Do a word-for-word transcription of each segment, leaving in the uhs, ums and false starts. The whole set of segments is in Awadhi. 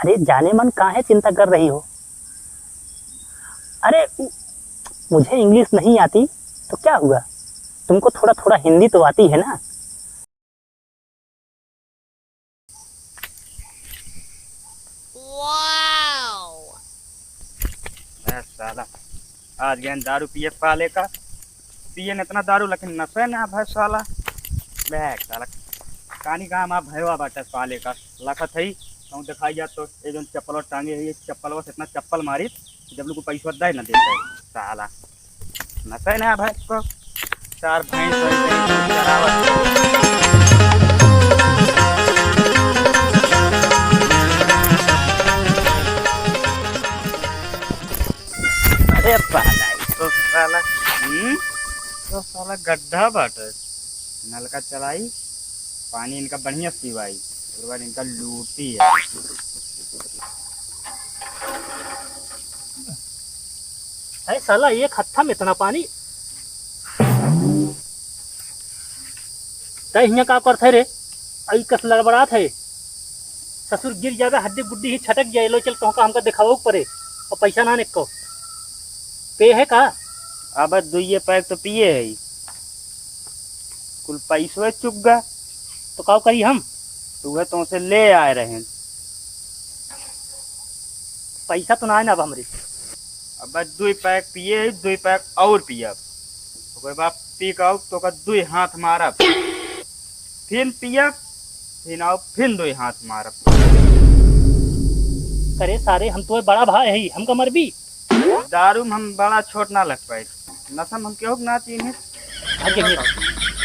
अरे जाने मन काहे चिंता कर रही हो? अरे, मुझे इंग्लिश नहीं आती तो क्या हुआ, तुमको थोड़ा थोड़ा हिंदी तो आती है ना। बस साला, आज गए दारू पिए पाले का, पिए न इतना दारू लेकिन नशे ना भाई साला। बैग साला, कानी कहाँ हमार भयवा बाटे पाले का, लखत है, कहूँ दिखाई जात तो ये जौन चप्पल टांगे है, ये चप्पल बस इतना चप्पल मारी, जब लोग पैसा दे न देते साला। नशे ना भाई को, चार भैंस, भैंस, भैंस चरावत। अरे पाला, ई तो साला, हम्म? तो साला गड्ढा बाटे। नलका चलाई, पानी इनका बढ़िया पिवाई, ओकर बाद इनका लूटी है। अरे साला, एक हत्था में इतना पानी? तै हियाँ का करत है रे? आई कस लड़बड़ात है। ससुर गिर जाबे, हड्डी गुड्डी ही छटक जाए। लो चल, तोहका हमका देखावो परे, और पैसा ना निको। पे है का? अब दुइये पैक तो पिए है, कुल पैसवे चुक गा। तो का करी हम? तो वह तोसे ले आए रहे। पैसा तो ना है ना अब हमरे। अब बस दुई पैक पिए है, दुई पैक और पियब। ओकर बाद पी के आउब तो ओकर दुई हाथ मारब। फिन पियब, फिन आउब, फिन दुई हाथ मारब। करे सारे, हम तो बड़ा भाई है, हमका मरबी? दारू में हम बड़ा छोट ना लग पाए। नशा में हम केहू के ना चीन्हे। भाग जाइए,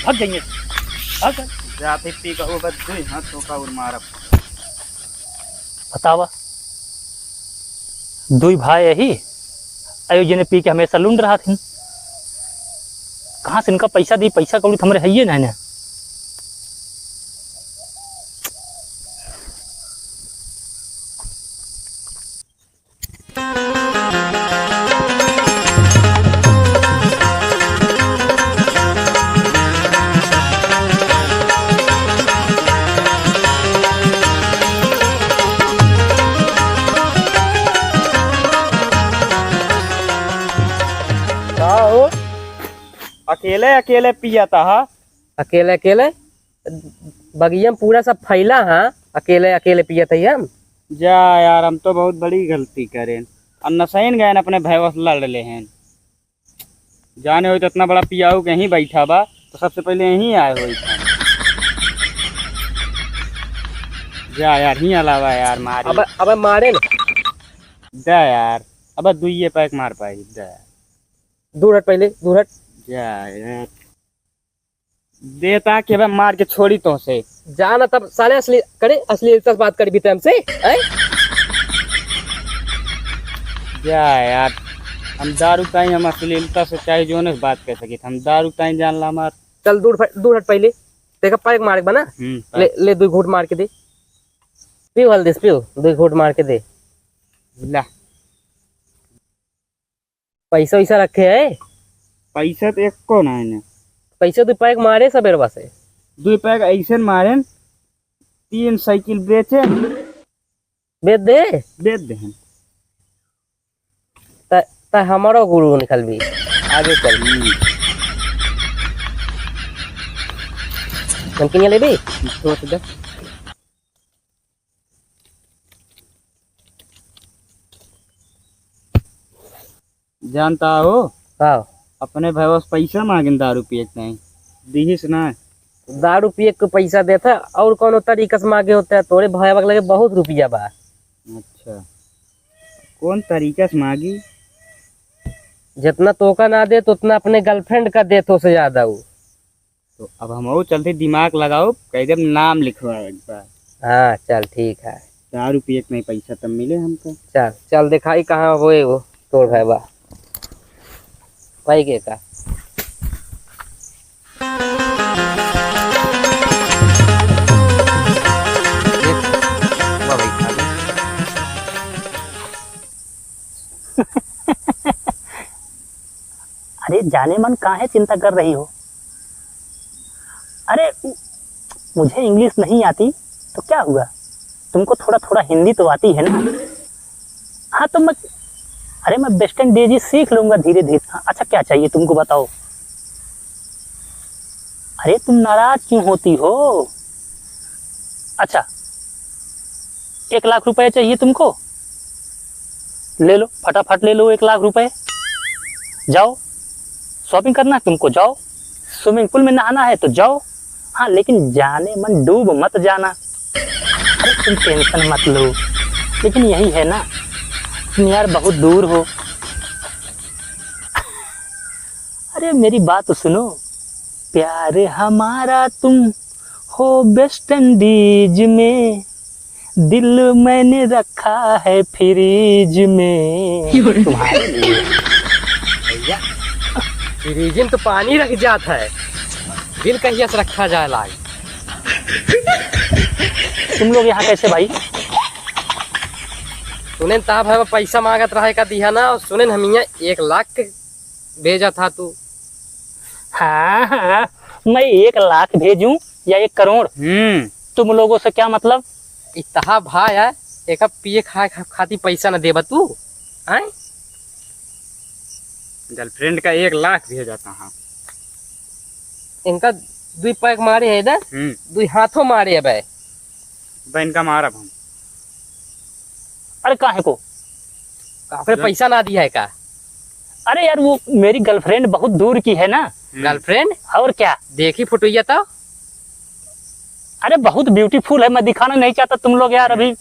भाग जाइए, भाग जाइए। जाते पी के वो बस दुई हाथ तो का और मारब। बतावा, दुई भाई यही, अयो जने पी के हमेशा लुंड रहत हिन। कहाँ से इनका पैसा दी? पैसा कौड़ी तो हमरे हइये नहीं ना। का हो? अकेले अकेले पियत हा? अकेले अकेले? बगिया में पूरा सब फैला हा, अकेले अकेले पियत है हम। जा यार, हम तो बहुत बड़ी गलती करेन। और नशइन गएन अपने भैया से लड़ लेहेन। जाने होई तो इतना बड़ा पियाऊ कहीं बैठा बा, तो सबसे पहले यहीं आए होई था। जा यार, ही अलावा यार, मारी। अबे, अबे मारे न। जा यार, अबे दुइये पैक मार पाई, जा यार। दूर हट पहले, दूर हट। जा यार। देता के बे मार के छोड़ी तोसे। जाना तब साले असली करे, अश्लीलता से बात करबी ते हमसे, हैं? जा यार, हम दारू ताई हम अश्लीलता से चाहे जोने से बात कर सकित, हम दारू ताई जान ला मार। चल दूर फट-, दूर हट पहले। देखा पैक मारे बना। हम्म, ले, ले दो घूट मार के दे। पीऊ हल्दी से, पीऊ, दो घूट मार के दे। ला। पैसा वैसा रखे है? पैसा तो एको ना है ने। पैसा दो पैक मारे सबेरवा से। दो पैक ऐसे मारे, तीन साइकिल बेचे। बेच दे? बेच दे हम। त, त हमारो गुरु निकल भी। आगे चल। हम्म। नमकीन लेबी? छोड़ दे। जानता हो? का? अपने भैया से पैसा मांगेन दारू पिए के नहीं, दीहिस ना। दारू पिए के पैसा देता, और कौनो तरीका से मांगे होता है? तोरे भैया के लगे बहुत रुपया बा। अच्छा, कौन तरीका से मांगी? जितना तोका ना देत, उतना अपने गर्लफ्रेंड का देत, ओसे ज्यादा ऊ। तो अब हमहू चलते दिमाग लगाओ, कह देब नाम लिखवा एक बार। हाँ, चल ठीक है। दारू पिए के नहीं पैसा तब मिले हमका। चल, चल दिखाई कहाँ होए वो तोर भाई बा। पाई के का? देख, वाह भाई, खा ले। अरे जाने मन काहे चिंता कर रही हो? अरे, मुझे इंग्लिश नहीं आती तो क्या हुआ, तुमको थोड़ा थोड़ा हिंदी तो आती है ना? हाँ, तो मैं, अरे, मैं वेस्टर्न डिज सीख लूंगा धीरे धीरे। हाँ, अच्छा, क्या चाहिए तुमको, बताओ। अरे, तुम नाराज क्यों होती हो? अच्छा, एक लाख रुपए चाहिए तुमको? ले लो, फटाफट ले लो एक लाख रुपए। जाओ, शॉपिंग करना है तुमको, जाओ। स्विमिंग पूल में नहाना है तो जाओ, हाँ, लेकिन जाने मन डूब मत जाना। अरे, तुम टेंशन मत लो, लेकिन यही है ना, तुम यार बहुत दूर हो। अरे, मेरी बात तो सुनो, प्यार हमारा तुम हो वेस्ट इंडीज में, दिल मैंने रखा है फ्रिज में। तुम्हारे लिए। भैया, फ्रिज में तो पानी रख जात है, दिल कहिया से रखा जाए लाग। तुम लोग यहाँ कैसे भाई? सुनेन ताप है, पैसा मांगत रहा का दिया ना, और सुनेन हम यहाँ एक लाख के भेजा था तू। हाँ, हाँ, मैं एक लाख भेजूं या एक करोड़, हम्म। तुम लोगों से क्या मतलब? इतहा भाई है, एक पिए खाए खा-, खाती पैसा न देबा तू, हैं? गर्लफ्रेंड का एक लाख भेजा था, हाँ। इनका दुई पैक मारे है ना, हम्म। दुई हाथों मारे है बे। बे इनका मारब हम। अरे काहे को? का ओकरे पैसा ना दिया है का? अरे यार, वो मेरी गर्लफ्रेंड बहुत दूर की है ना। हम्म। गर्लफ्रेंड? और क्या? देखी फोटोइया तो। अरे बहुत ब्यूटीफुल है, मैं दिखाना नहीं चाहता तुम लोग यार अभी।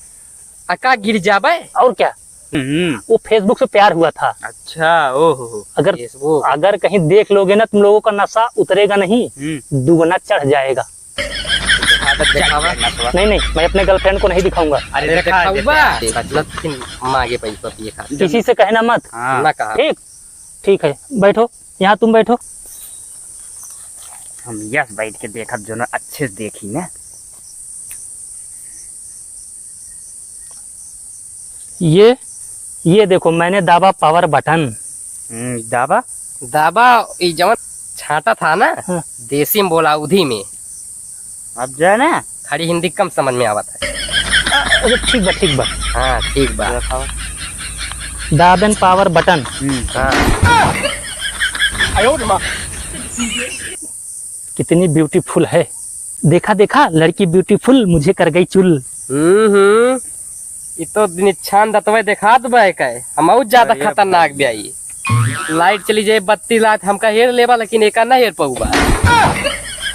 आ का गिर जाबे? और क्या? हम्म। वो Facebook से प्यार हुआ था। अच्छा, ओहो हो। अगर, Facebook। अगर कहीं देख लोगे ना, तुम लोगों का नशा उतरेगा नहीं, हम्म। दुगना चढ़ जाएगा। दिखा दे, दिखावा। नहीं, नहीं, मैं अपने गर्लफ्रेंड को नहीं दिखाऊंगा। अरे, अरे, दिखा दे, दिखाऊंगा। दिखा दे। मतलब कि मांगे पैसा पिए खातिर। किसी से कहना मत। हाँ। ना कहा। ठीक, ठीक है, बैठो, यहाँ तुम बैठो। हम यस बैठ के देखब, जो ना अच्छे से देखी ना। ये, ये देखो, मैंने दाबा पावर बटन। हम्म, दाबा? दाबा, ई जवन छांटा था ना, हाँ। देसी में बोला, उधी में। अब जो है ना, खड़ी हिंदी कम समझ में आवत है। अरे, ठीक बा, ठीक बा। हाँ, ठीक बा। दाबेन पावर बटन। हम्म। हाँ। कितनी ब्यूटीफुल है। देखा, देखा, लड़की ब्यूटीफुल, मुझे कर गई चुल। हम्म, हम्म। ई तो निच्छान दतवे देखात बा एके, हमहू ज्यादा अरे खतरनाक भैया। बे आई। लाइट चली जाए, बत्ती लाइट हमका हेर लेबा, लेकिन एका ना हेर पउबा।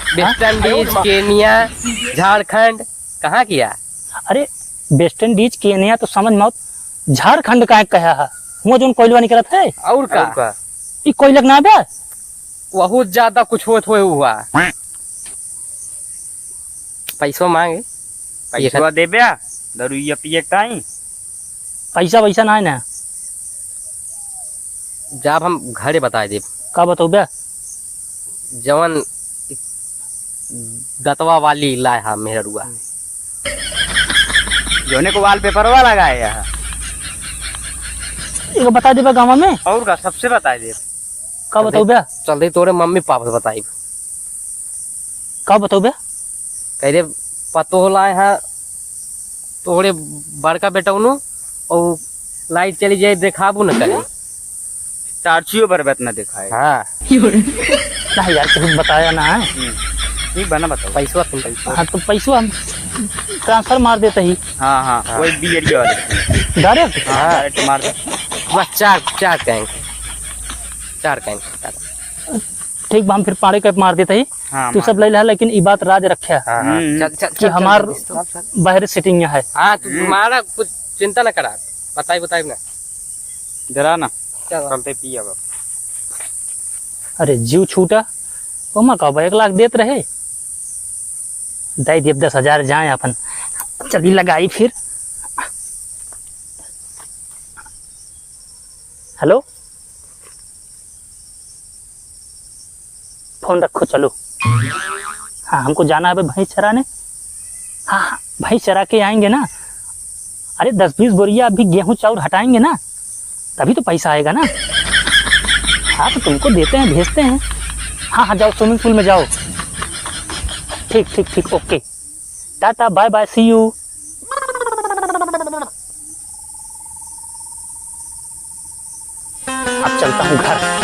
वेस्ट इंडीज, केनिया, झारखंड, कहाँ किया? अरे, वेस्ट इंडीज, केनिया तो समझ में आवत, झारखंड काहे कहा है? हुआ जौन कोइलवा निकलत है। और का? और का? ई कोइलक ना बे? बहुत ज्यादा कुछ होत होए हुआ। पैसवा मांगे। पैसवा देबे, दरुइया पिए के टाइम। पैसा वैसा ना है ना। जाब हम घरे बताए देब। का बतौबे? जवन दतवा वाली लाए हा मेहरुआ। जौने को wallpaperवा लगाए हा। एगो बता देबे गाँव में। और का, सबसे बताए देब। का बतौबे? चल दे, तोरे मम्मी पापा से बताइब। का बतौबे? कह रे, पतोह लाए हा तोहरे बड़का बेटौनु, और लाइट चली जाए, देखाबू न करे। टार्चियो बरबत न देखाए। हाँ। नहीं यार, कुछ बताया ना है। हम्म। ठीक बा ना, बताओ। पैसवा तुम। हाँ, तो पैसवा हम transfer मार देते ही। हाँ, हाँ, हाँ। वही बियरिया वाले। Direct? हाँ, direct मार दे। बस चार, चार कहेंगे। चार कहेंगे। ठीक बा, हम फिर पाड़े के मार देते ही। हाँ, तू मार सब दे। ले ला, लेकिन ई बात राज रखे हाँ, हाँ। हम्म। चल, चल, कि चल, चल, हमार जल्दी, चल, चल। बाहर setting यहाँ है। हाँ, तू हम्म। मारा, कुछ चिंता ना करा। बताई, बताई ना। डरा ना। चल। चलते पिया बा। अरे, जीव छूटा। ओमा का बा, एक लाख देत रहे। दे दिए दस हजार, जाए अपन। चली लगाई फिर। Hello? फोन रखो, चलो। हाँ, हमको जाना है अभी भैंस चराने। हाँ, हाँ, भैंस चरा के आएंगे ना। अरे, दस बीस बोरिया अभी गेहूं चाउर हटाएंगे ना, तभी तो पैसा आएगा ना। हाँ, तो तुमको देते हैं, भेजते हैं। हाँ, हाँ, जाओ, swimming pool में जाओ। ठीक, ठीक, ठीक, OK। टाटा, bye bye, see you। चलता हूँ घर।